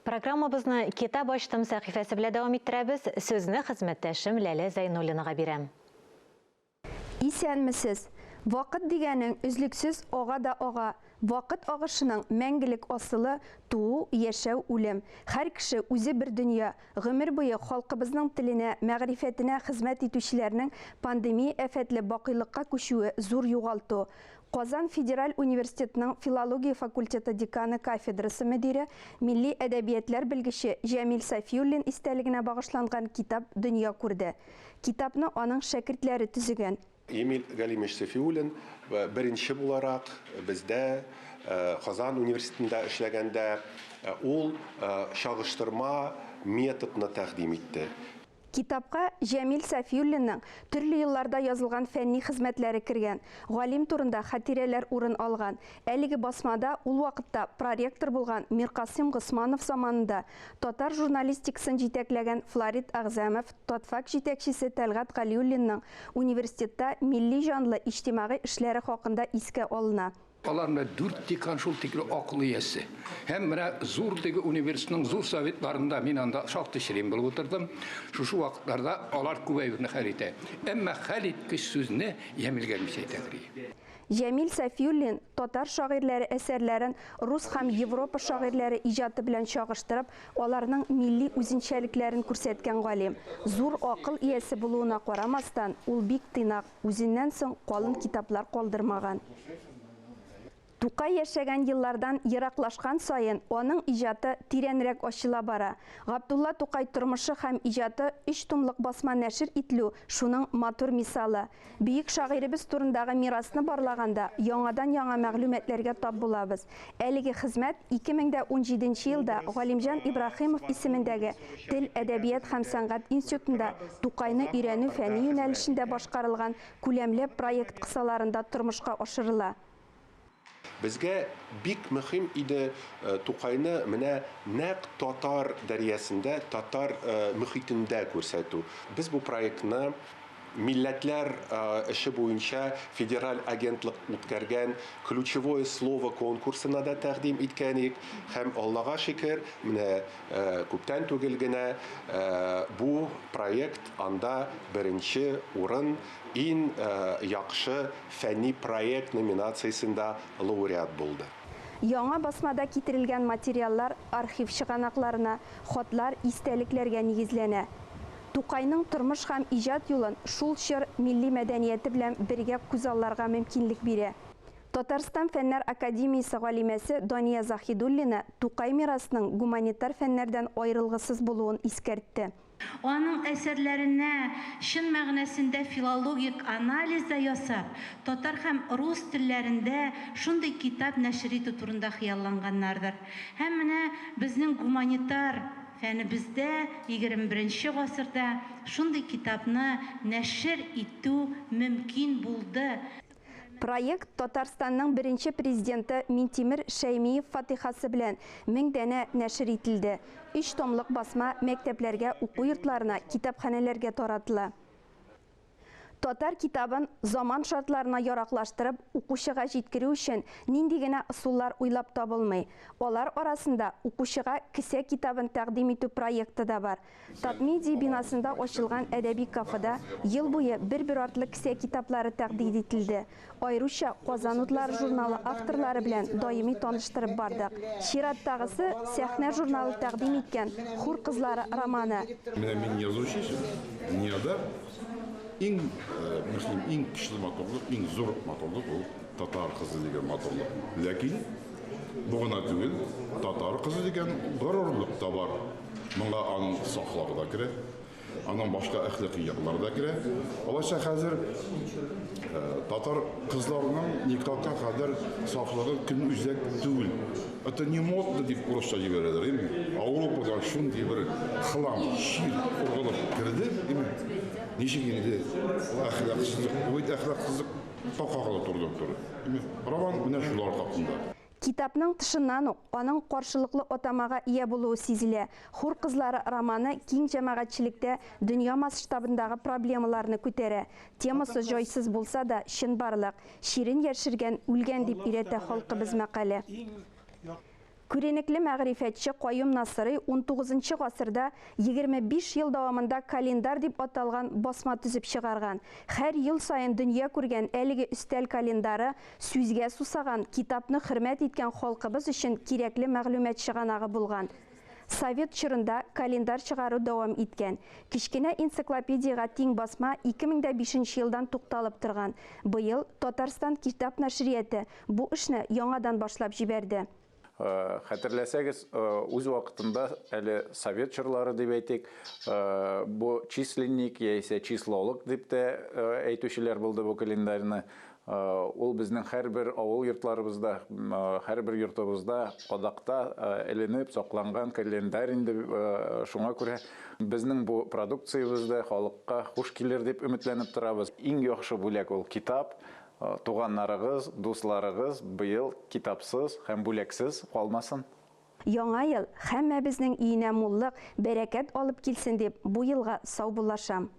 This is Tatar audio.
Программабызны Китап ачтым сәхифәсе белән дәвам иттерәбез. Сүзне хезмәттәшем Ләлә Зәйнуллинага бирәм. Исәнмесез! Вакыт дигәнең өзлексез ага да ага. Вакыт агышының мәңгелек асылы, туу, яшәү, үлем. Һәр кеше үзе бер дөнья. Гомер буе халкыбызның теленә, мәгърифәтенә хезмәт итүчеләрнең пандемия афәтле бакыйлыкка күчүе зур югалту. Казан федераль университетының филология факультеты деканы кафедрасы мөдире, милли әдәбиятләр белгече Җәмил Сафиуллин истәлегенә багышланган китап дөнья күрде. Китапны аның шәкертләре төзегән. Эмиль Галимович Сафиуллин беренче буларак бездә Казан университетында эшләгәндә ул чагыштырма методны тәкъдим итте. Китапка Җәмил Сафиуллинның төрле елларда язылган фәнни хезмәтләре кергән, галим турында хатирәләр урын алган. Әлеге басмада ул вакытта проректор булган Миркасыйм Госманов заманында татар журналистикасын җитәкләгән Флорид Әгъзәмов, Татфак җитәкчесе Тәлгать Галиуллинның университетта милли җанлы иҗтимагый эшләре хакында искә алына. Алар менә дүрт декан шул тикле акыл иясе. Һәм менә зур теге университетның зур советларында мин анда шактый член булып утырдым. Шушы вакытларда алар күп әйберне хәл итә. Әмма хәл иткеч сүзне Җәмил Гәрмич әйтәдер. Җәмил Сафиуллин татар шагыйрьләре әсәрләрен рус һәм Европа шагыйрьләре иҗаты белән чагыштырып, аларның милли үзенчәлекләрен күрсәткән галим. Зур акыл иясе булуына карамастан, ул бик тыйнак, Үзеннән соң калын китаплар калдырмаган. Тукай яшәгән еллардан ераклашкан саен, аның иҗаты тирәнрәк ачыла бара. Габдулла Тукай тормышы һәм иҗаты өч томлык басма нәшер ителү шуның матур мисалы. Бөек шагыйребез турындагы мирасны барлаганда, яңадан-яңа мәгълүматларга тап булабыз. Әлеге хезмәт 2017 нче елда Галимҗан Ибраһимов исемендәге Тел, әдәбият һәм сәнгать институтында Тукайны өйрәнү фәнни юнәлешендә башкарылган күләмле проект кысаларында тормышка ашырыла. Безгә бик мөһим иде Тукайны менә нәкъ татар дәрьясендә, татар мөхитендә күрсәтү. Без бу проектны Милләтләр эше буенча федераль агентлык үткәргән Ключевое слово конкурсына да тәкъдим иткән идек һәм, Аллага шөкер, менә күптән түгел генә бу проект анда беренче урын Иң яхшы фәнни проект номинациясендә лауреат булды. Яңа басмада китерелгән материаллар архив чыганакларына, хатлар, истәлекләргә нигезләнә. Тукайның тормыш һәм иҗат юлын шул чор милли мәдәнияте белән бергә күзалларга мөмкинлек бирә. Татарстан Фәннәр академиясе галимәсе Дания Заһидуллина Тукай мирасының гуманитар фәннәрдән аерылгысыз булуын искәртте. Аның әсәрләренә чын мәгънәсендә филологик анализ да ясап, татар һәм рус телләрендә шундый китап нәшер итү турында хыялланганнардыр. Һәм менә безнең гуманитар фәнебездә егерме беренче гасырда шундый китапны нәшер итү мөмкин булды. Проект Татарстанның беренче президенты Минтимер Шәймиев фатыйхасы белән 1000 данә нәшер ителде. Өч томлык басма мәктәпләргә, уку йортларына, китапханәләргә таратыла. Татар китабын заман шартларына яраклаштырып, укучыга җиткерү өчен нинди генә ысуллар уйлап табылмый. Алар арасында укучыга кесә китабын тәкъдим итү проекты да бар. Татмедиа бинасында ачылган әдәби кафеда ел буе бер-бер артлы кесә китаплары тәкъдир ителде. Аеруча Казан утлары журналы авторлары белән даими таныштырып бардык. Чираттагысы, Сәхнә журналы тәкъдим иткән Хур кызлары романы. Менә мин язучы өчен дөньяда иң мөһим, иң көчле матурлык, иң зур матурлык ул татар кызы дигән матурлык. Ләкин бу гына түгел, татар кызы дигән горурлык та бар. Моңа аның сафлыгы да керә. Аның башка әхлакый яклары да керә. Алайса хәзер татар кызларының никахка кадәр сафлыгы көнүзәк түгел. Это не модно дип урысча җибәрәләр, әйме? Ауропадан шундый бер хлам, чир ургылып керде, әйме? Ничек инде әхлаксызлык, бу бит әхлаксызлыкка кагыла турыдан-туры. Әйме? Роман менә шулар хакында. Китапның тышыннан ук аның каршылыклы атамага ия булуы сизелә. Хур кызлары романы киң җәмәгатьчелектә дөнья масштабындагы проблемаларны күтәрә. Темасы җайсыз булса да, чынбарлык. Чирен яшергән, үлгән дип өйрәтә халкыбыз мәкале. Күренекле мәгърифәтче Каюм Насыйри унтугызынчы гасырда 25 ел дәвамында календарь дип аталган басма төзеп чыгарган. Һәр ел саен дөнья күргән әлеге өстәл календары сүзгә сусаган, китапны хөрмәт иткән халкыбыз өчен кирәкле мәгълүмат чыганагы булган. Совет чорында календарь чыгару дәвам иткән. Кечкенә энциклопедиягә тиң басма 2005 нче елдан тукталып торган. Быел Татарстан китап нәшрияты бу эшне яңадан башлап җибәрде. Хәтерләсәгез, үз вакытында әле совет чорлары дип әйтик, бу численник яисә числолог дип тә әйтүчеләр булды бу календарьны. Ул безнең һәрбер авыл йортларыбызда, һәрбер йортыбызда кадакта эленеп сакланган календарь инде. Шуңа күрә безнең бу продукциябез дә халыкка хуш килер дип өметләнеп торабыз. Иң яхшы бүләк ул китап. Туганнарыгыз, дусларыгыз быел китапсыз һәм бүләксез калмасын. Яңа ел һәммәбезнең өенә муллык, бәрәкәт алып килсен дип, бу елга саубуллашам.